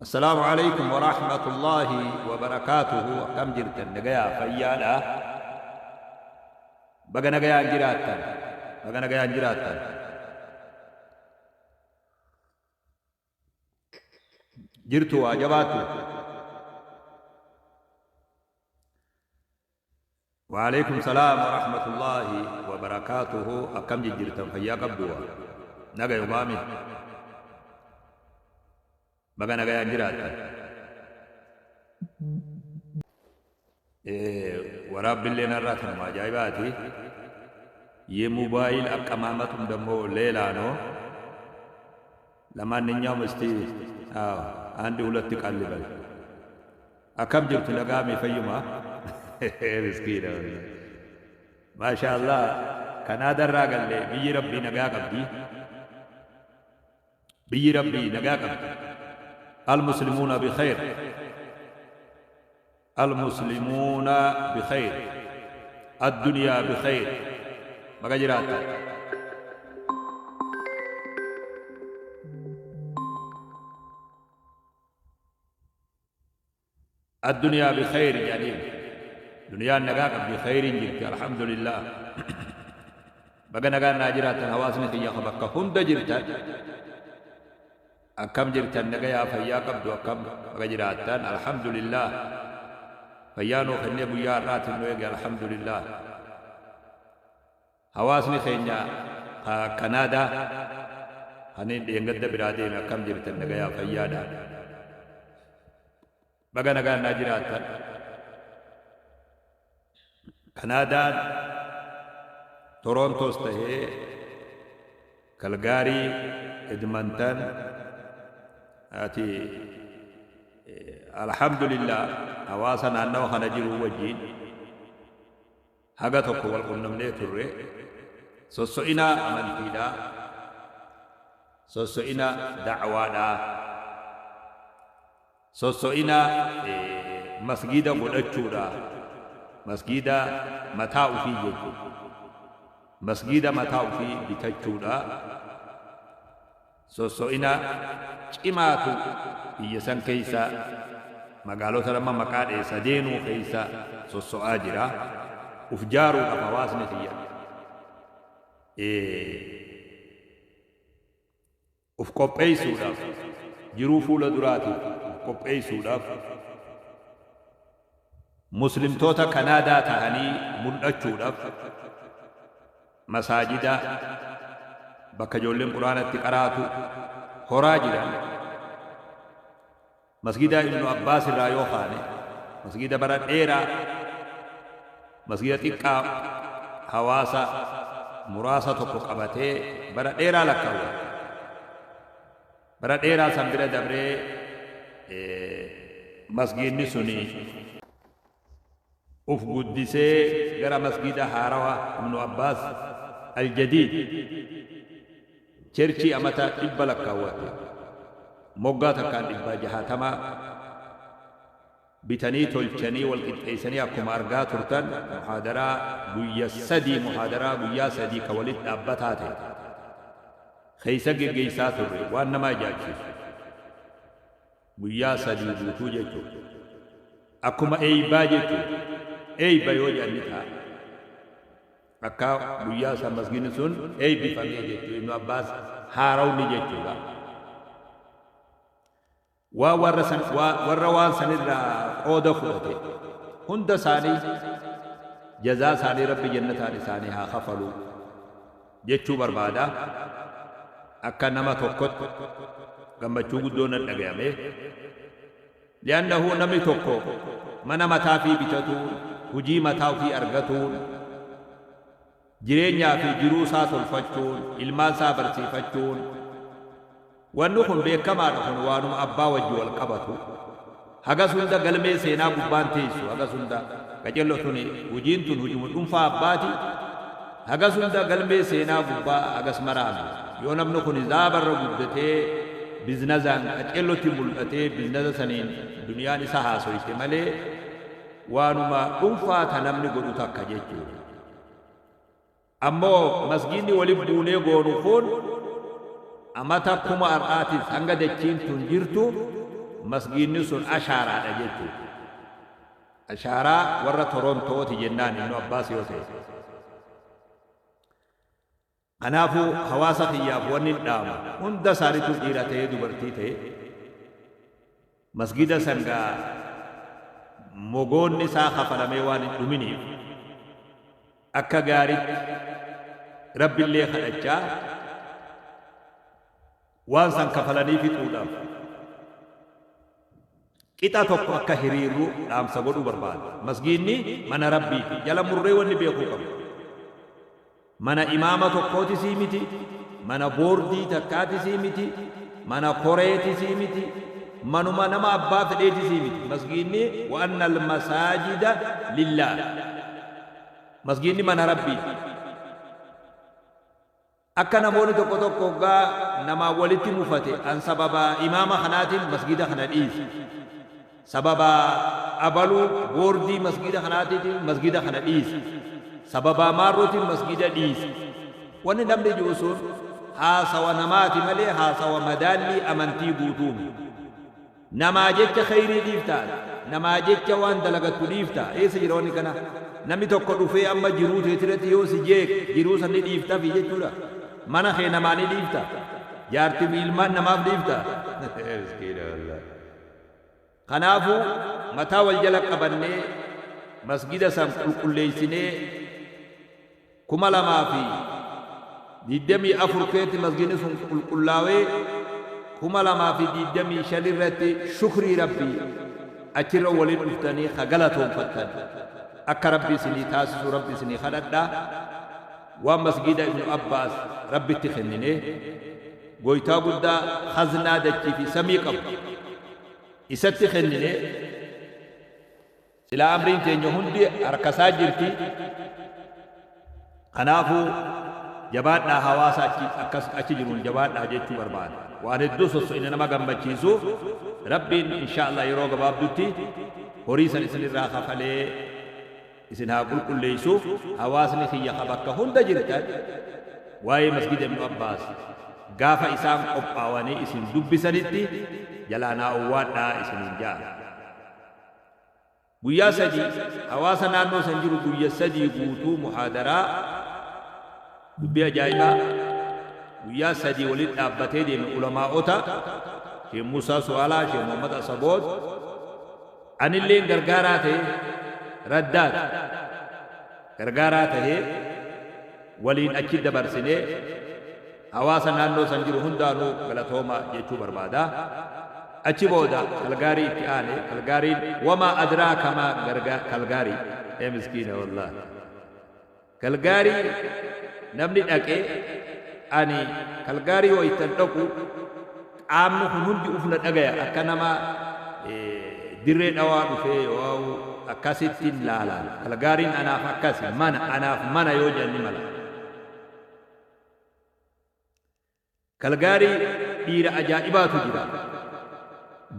السلام عليكم ورحمة الله وبركاته. Akkam jirtan? Nagayaa, fayyaadha? Baga nagayaan jiraattan, baga nagayaan jiraattan. Jirtu, waa jabaattu. وعليكم السلام ورحمة الله وبركاته. Akkam jirtan? Fayyaa qabdu? Nagayumaami? Baga nagayaan jiraattan. Waraabbilleen irraa kanuma ajaa'ibaati. የሞባይል አቀማመጡም ደግሞ ሌላ ነው። ለማንኛውም እስቲ አዎ አንድ ሁለት ቃል ልበል። Akkam jirtu? Nagaami, fayyuma? Miskiina, maashaallah. Kanaadarraa galle. Biyyi rabbii nagaa qabdi, biyyi rabbii nagaa qabdi. المسلمون بخير، المسلمون بخير، الدنيا بخير. Baga jiraattan. الدنيا بخير jedhaniin. Duniyaan nagaa qabdi, khayriin jirti, alhamdulillah. Baga nagaan naa jiraattan. Hawaasni kiyya bakka hunda jirtan, akkam jirtan? Nagayaa, fayyaa qabdu? Akkam? Baga jiraattan. Alhamdulillah, fayyaa nuu kennee guyyaa har'aatiin nu eege, alhamdulillah. Hawaasni keenya Kanaadaa kaniin dheengadda biraa deeme, akkam jirtan? Nagayaa, fayyaadha? Baga nagaan naa jiraattan. Kanaadaan Torontos tahee, Kalgaarii, Edmonton ati, alhamdulillah, hawaasa naannawa kana jiru wajjiin haga tokko wal qunnamnee turre. Sosso'ina amantiidha, sosso'ina da'waadha, sosso'ina masgida godhachuudha, masgida mataa ufii jechuudha, masgida mataa ufii bitachuudha. Sosso'ina cimaatu biyya san keeysa, magaalota lama maqaa dheessa deenuu keeysa sosso'aa jira. Uf jaaruudhaaf hawaasni kiyya uf qopheessuudhaaf, jiruu fuula duraatiif uf qopheessuudhaaf, muslimtoota Kanaadaa tahanii mul'achuudhaaf, masaajida bakka ijoolleen quraanatti qaraatu horaa jiran. Masgida Ibnu Abbaas irraa yoo kaane, masgida bara dheeraa, masgida xiqqaa hawaasa muraasa tokko qabatee bara dheeraa lakkaawwate, bara dheeraa san bira dabree masgidni suni uf guddisee gara masgida haarawa Ibnu Abbaas Aljadiid, churchii amata 100 lakkaawwate, moggaa takkaan 660 bitanii, tolchanii, wal qixxeessanii, akkuma argaa turtan muhaadaraa guyya 3, muhaadaraa guyyaa 3 ka walit dhaabbataa ta'e keeysa geggeessaa turre. Waan nama ajaa'ibsiisu, guyyaa 3 guutuu jechuudha. Akkuma eeybaa jechuudha. Eeyba yoo jedhan ni ta'a. Akka guyyaa san masgidni sun eeybifamee jechuudha. Ibnu Abbaas haarawni jechuudha. Waan warra san warra waan sanirraa qooda fudhate hunda isaanii jazaa isaanii rabbi jannataan isaanii haa kafalu jechuu barbaada. Akka nama tokkotti gammachuu guddoo nan dhagayame. لأنه namni tokko mana mataa fi bitatuun, hujii mataa ofii argatuun, jireenyaa fi jiruu isaa tolfachuun, ilmaan isaa barsiifachuun, wanni kun beekamaadha. Kun waanuma abbaa wajji wal qabatu. Hagas hunda galmee seenaa gubbaan teessu. Hagas hunda qacello tuni hujiin tun hujuma dhuunfaa abbaati. Hagas hunda galmee seenaa gubbaa hagas maraame. Yoo namni kun zaabarra guddatee, biznazaan qacellotti mul'atee, biznaza saniin duniyaan isa haasoyte malee, waanuma dhuunfaa ta namni godhu takka jechuudha. Ammoo masgiidni waliin buunee goonu kun amata kuma har'aatis hanga dachiin tun jirtu Masgiidni sun ashaaraadha jechuudha. Ashaaraa warra Torontooti jennaan Ibnu Abbaas yoo ta'e. Kanaafuu hawaasa kiyyaaf wanni dhaamu, hunda isaaniitu dhiira ta'ee dubartii ta'e, masgida sangaa mogoonni isaa kafalamee waan hin dhuminiif akka gaaritti Rabbillee kadhachaa waan san kafalanii fixuudhaaf qixa tokko akka hiriirru dhaamsa godhuu barbaada. Masgiidni mana Rabbiiti. Jala murree wanni beekuu qabu. Mana imaama tokkootisii miti, mana boordii takkaatisii miti, mana koreetisii miti, manuma nama abbaa fedheetisii miti. Masgiidni wa anna al-masaajida lillaah. Masgiidni mana Rabbiiti. Akka namoonni tokko tokko hoggaa namaan walitti mufate, an sababa imaama kanaatiin masgiida kana dhiise, sababa abaluu boordii masgiida kanaatiitiin masgiida kana dhiise, sababa maarrootiin masgiida dhiise. Wanni namni ji'u sun haasawa namaati malee haasawa madaallii amantii guutuumi. Namaa jecha kheyrii dhiiftaa ati? Namaa jecha waan dalagattu dhiiftaa? Eessa jira wanni kanaa? Namni tokko dhufee amma jiruu teetirratti yoo si jeeqe jiruu san ni dhiiftafii jechuudha? Mana kee namaa ni dhiifta? Jaartii fi ilmaan namaaf dhiifta? Miskiina wallaahi. Kanaafuu mataa wal jala qabannee masgida san qulqulleessinee 2024 keetti masgidni sun qulqullaawee 2025 irratti shukrii Rabbii achirra waliin dhuftanii ka galatoonfattan akka Rabbi isinii taasisu Rabbi isinii kadhadha. Waan masgida Ibnu Abbaas Rabbitti kennine, Goytaa guddaa khaznaa dachii fi samii qabu isatti kennine. Silaa amriin teenya hundi harkasaa jirti. Kanaafuu jabaadhaa, hawaasa achi akkas achi jiruun jabaadhaa jechuu barbaada. Waan hedduu sosso'ina nama gammachiisu. Rabbiin insha Allah yeroo gabaabdutti horii san isinirraa kafalee isin haa qulqulleessu. Hawaasni kiyya ka bakka hunda jirtan, waa'ee masgida Ibnu Abbaas gaafa isaan qophaawanii isin dubbisanitti jalaa naa owwaadhaa isiniin ja'a. Guyyaa 3 hawaasa naannoo san jiru guyya 3 guutuu muhaadaraa dubbii ajaa'ibaa guyyaa 3 walitti dhaabbatee deeme. Ulamaa'ota Sheekh Muusaa Su'aalaa, Sheekh Muhammad Asaboot, anilleen gargaaraa ta'e, raddaat gargaaraa tahee waliin achi dabarsinee, hawaasa naannoo san jiru hundaanuu galatooma jechuu barbaada. Achi booda Kalgaarii itti aane. Kalgaariin wamaa adraaka maa Kalgaarii, ee miskiina wallaahi. Kalgaarii namni dhaqe, ani Kalgaarii waytan dhaqu qaamni kun hundi ufna dhagaya, akka nama Dirree Dhawaa dhufee yoo akkasittiin laalaan. Kalgaariin anaaf akkasi, mana anaaf mana yoo jedhan ni mala. Kalgaarii dhiira ajaa'ibaatu jira.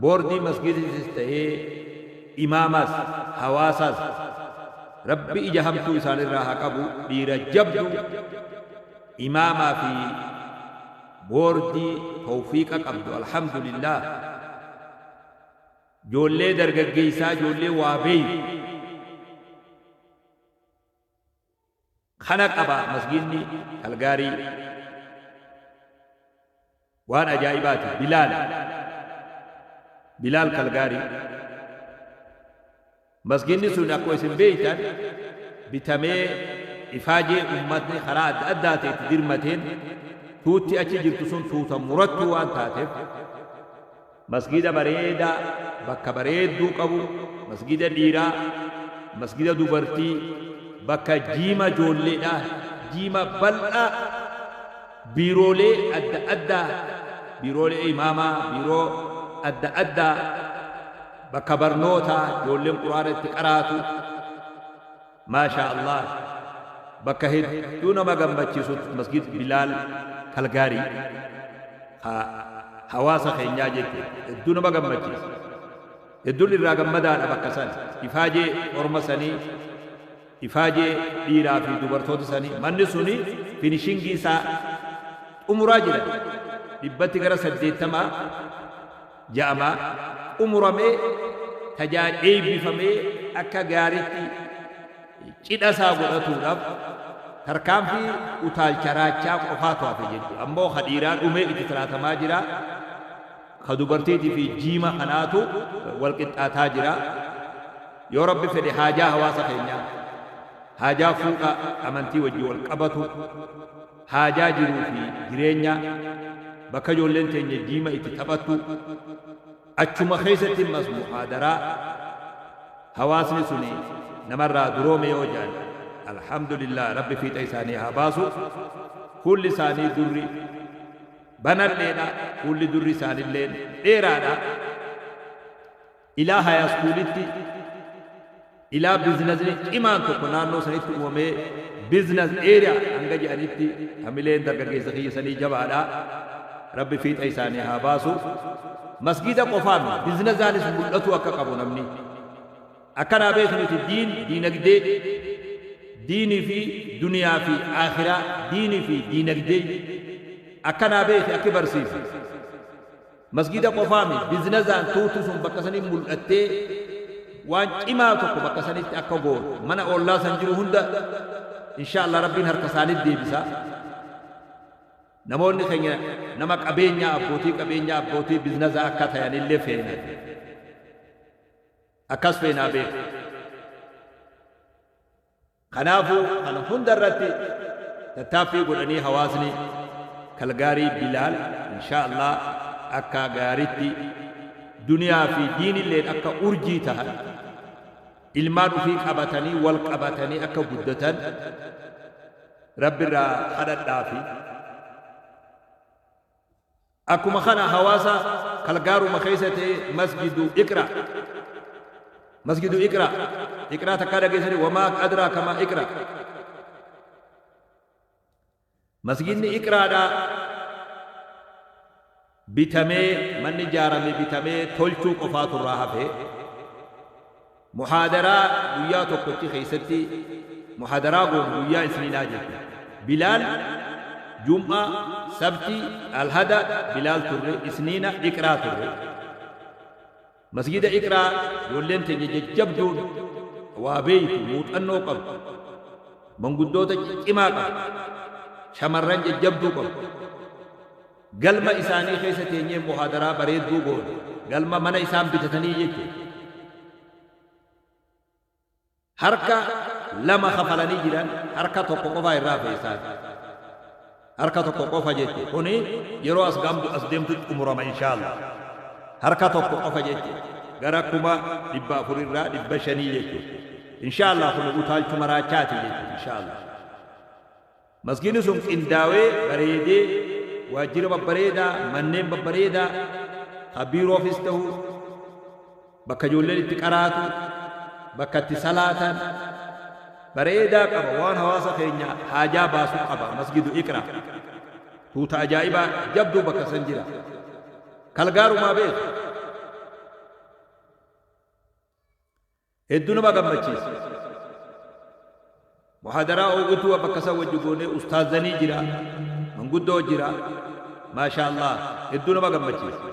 Boordii masgiiditis ta'ee imaamas hawaasas Rabbi ija hamtuu isaanirraa haa qabu, dhiira jabduu imaamaa fi boordii tawfiiqa qabdu, alhamdulillah. Ijoollee dargaggeessaa, ijoollee waa beeytu kana qaba masgiidni Kalgaarii. Waan ajaa'ibaati. Bilaal, Bilaal Kalgaarii. Masgiidni sun akkuma isin beeytan bitamee ifaajee ummatni karaa adda addaa ta'e itti dirmateen, tuutti achi jirtu sun tuuta murattuu waan taateef, masgiida bareedaa bakka bareedduu qabu, masgiida dhiiraa, masgiida dubartii, bakka jiima ijoolleedha, jiima bal'aa, biiroolee adda addaa, biiroolee imaamaa, biiroo adda addaa, bakka barnootaa ijoolleen quraana itti qaraatu, maashaa Allah, bakka hedduu nama gammachiisu masgid Bilaal Kalgaarii ka hawaasa keenyaa jechuudha. Hedduu nama gammachiisa. Hedduun irraa gammadaadha bakka san. Ifaajee orma sanii, ifaajee dhiiraa fi dubartoota sanii, manni suni finishingii isaa xumuraa jira. Dhibbatti gara 80 ja'ama. Xumuramee eebbifamee akka gaariitti cidha isaa godhatuudhaaf tarkaanfii utaalcha raachaa qofaatu hafe jechuudha. Ammoo ka dhiiraa dhumee itti talaatamaa jira. Ka dubartiitii fi jiima kanaatu wal qixxaataa jira. Yoo Rabbi fedhe haajaa hawaasa keenyaa, haajaa fuudha amantii wajji wal qabatu, haajaa jiruu fi jireenya bakka ijoolleen teenya jiima itti taphattu, achuma keessatti ammas muhaadaraa hawaasni suni namarraa duroome yoo jedhan, alhamdulillah, Rabbi fiixa isaanii haa baasu. Fuulli isaanii durri banalleedha, fuulli durri isaaniillee dheeraadha. Ilaa high schoolitti, ilaa businessni cimaan tokko naannoo sanitti uumamee business area hanga jedhanitti hamileen dargaggeessa kiyyasanii jabaadha. Rabbi fiixa isaanii haa baasu. Masgiida qofaan businessaanis mul'atu akka qabu namni akkanaa beeknuti. Diin, diinagdee, diinii fi duniyaa fi akhiraa, diinii fi diinagdee akkanaa beeki akki barsiisa. Masgiida qofaami, businessaan tuutu sun bakka sanii mul'attee waan cimaa tokko bakka sanitti akka gootu, mana ollaa san jiru hunda insha Allah Rabbiin harka isaanitti deebisa. Namoonni keenya nama qabeenyaa, abbootii qabeenyaa, abbootii businessaa akka ta'anillee feena, akkas feenaa beeku. Kanaafuu kana hunda irratti tattaaffii godhanii hawaasni Kalgaarii Bilaal insha Allah akka gaaritti duniyaa fi diinilleen akka urjii tahan, ilmaan ufii qabatanii wal qabatanii akka guddatan Rabbirraa kadhadhaafi. Akkuma kana hawaasa Kalgaaruma keessa ta'e masjidu Iqra, masjidu Iqra, Iqraa takkaa dhageessanii? Wamaa adraa kama Iqra. Masjidni Iqraadha bitamee, manni ijaarame bitamee tolchuu qofaatu irraa hafe. Muhaadaraa guyyaa tokkochi keessatti muhaadaraa goonu guyyaa Isniinaa jechuudha. Bilaal Jum'a, Sabti, Alhada Bilaal turre, Isniina Iqraa turre. Masjida Iqraa ijoolleen teenya jajjabduun waa beeytu, muuxannoo qabdu, manguddoota ciccimaa qabdu, shamarran jajjabduu qabdu. Galma isaanii keessa teenyee muhaadaraa bareedduu goone, galma mana isaan bitatanii jechuudha. Harka lama kafalanii jiran, harka tokko qofa irraa feesaan. Harka tokko qofa jechuudha. Kuni yeroo as gaamtu as deemtu xumurama inshaallah. Harka tokko qofa jechuudha. Gara 400,000 irraa 500 jechuudha. Inshaallah kun utaalchuma raachaati jechuudha inshaallah. Masgiidni sun qindaawee bareedee waajjira babbareedaa, manneen babbareedaa ka biiroofis ta'u, bakka ijoolleen itti qaraatu, bakka itti salaatan bareedaa qaba. Waan hawaasa keenya haajaa baasu qaba. Masgidu Iqra tuuta ajaa'ibaa jabduu bakka san jira. Kalgaarumaa beeku, hedduu nama gammachiisa. Muhaadaraa oowwituu bakka san wajji goonee, ustaazanii jira, manguddoo jira, maasha Allah, hedduu nama gammachiisa.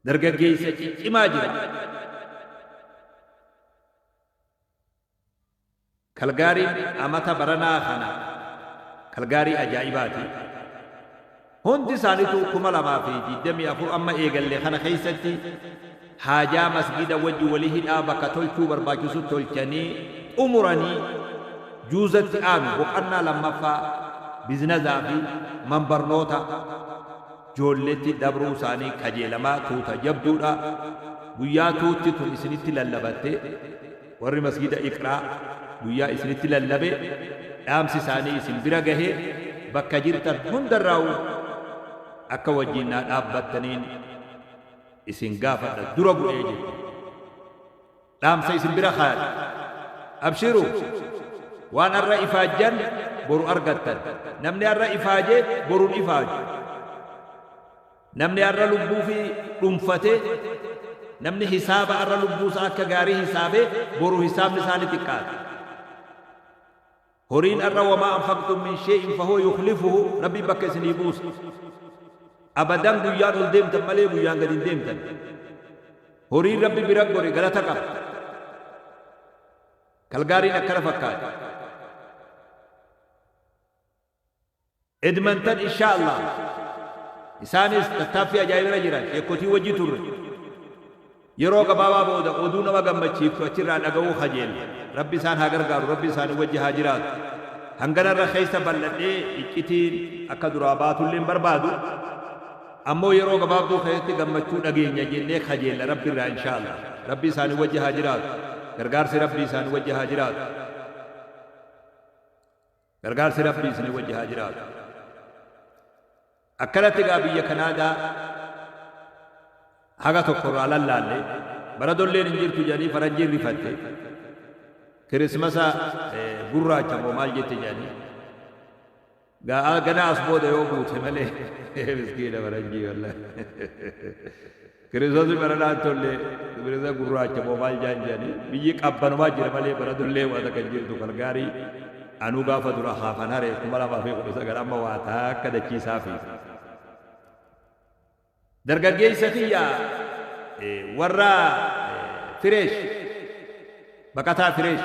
Dargaggeessa ciccimaa jira. Kalgaariin amata baranaa kana Kalgaarii ajaa'ibaati. Hundi isaaniitu 2024 amma eegalle kana keessatti haajaa masgida wajji walii hidhaa bakka tolchuu barbaachisu tolchanii xumuranii juuzatti aanu boqannaa lammaffaa businessaa fi manbarnoota joolletti dabruu isaanii kajeelamaa tuuta jabduudha. Guyyaa tuutti tun isinitti lallabatte, warri masgida Iqraa guyyaa isinitti lallabe, dhaamsi isaanii isin bira gahe, bakka jirtan hundarraa'u akka wajjiin naa dhaabbattaniin isin gaafadha. Dura bu'ee jechuudha. Dhaamsa isin bira kaadhe. Abshiru, waan har'a ifaajjan boru argattan. Namni har'a ifaaje boruun ifaaju. Namni har'a lubbuu fi dhuunfate, namni hisaaba har'a lubbuu isaa akka gaarii hisaabe, boru hisaabni isaa ni xiqqaata. Horiin har'a wamaa anfaqtum min shay'in fahuwa yukhlifuhu, Rabbiin bakka isinii buusa. Abadan guyyaan ol deemtan malee guyyaan gadi hin deemtan. Horiin Rabbi bira gore galata qaba. Kalgaariin akkana fakkaata. Edmonton, insha Allah, isaanis tattaaffii ajaa'ibirra jiran. Sheekotii wajji turre. Yeroo gabaabaa booda oduu nama gammachiiftu achirraa dhaga'uu kajeella. Rabbi isaan haa gargaaru, Rabbi isaanii wajji haa jiraatu. Hanganarra keessa bal'adhee iccitiin akka duraa baatullee hin barbaadu. Ammoo yeroo gabaabduu keessatti gammachuu dhageenya jennee kajeella Rabbi irraa, insha Allah. Rabbi isaanii wajji haa jiraatu. Gargaarsi Rabbi isaanii wajji haa jiraatu. Gargaarsi Rabbi isinii wajji haa jiraatu. Akkanatti gaa biyya Kanaadaa haga tokko irraa lallaalle. Baradolleen hin jirtu jedhanii faranjiin rifatte. Kirismasa gurraacha moo maal jette jedhanii. Gaa gana as booda yoo buute malee, miskiina faranjii, wallahi. Kirismasni baranaan tolle, kirismasa gurraacha moo maal jaan jedhanii. Biyyi qabbanumaa jira malee baradollee waa takka hin jirtu Kalgaarii. Anuu gaafa dura haafan hare 2019, amma waa takka dachiisaa fi. Dargaggeessa kiyya, warra fresh, baqataa fresh.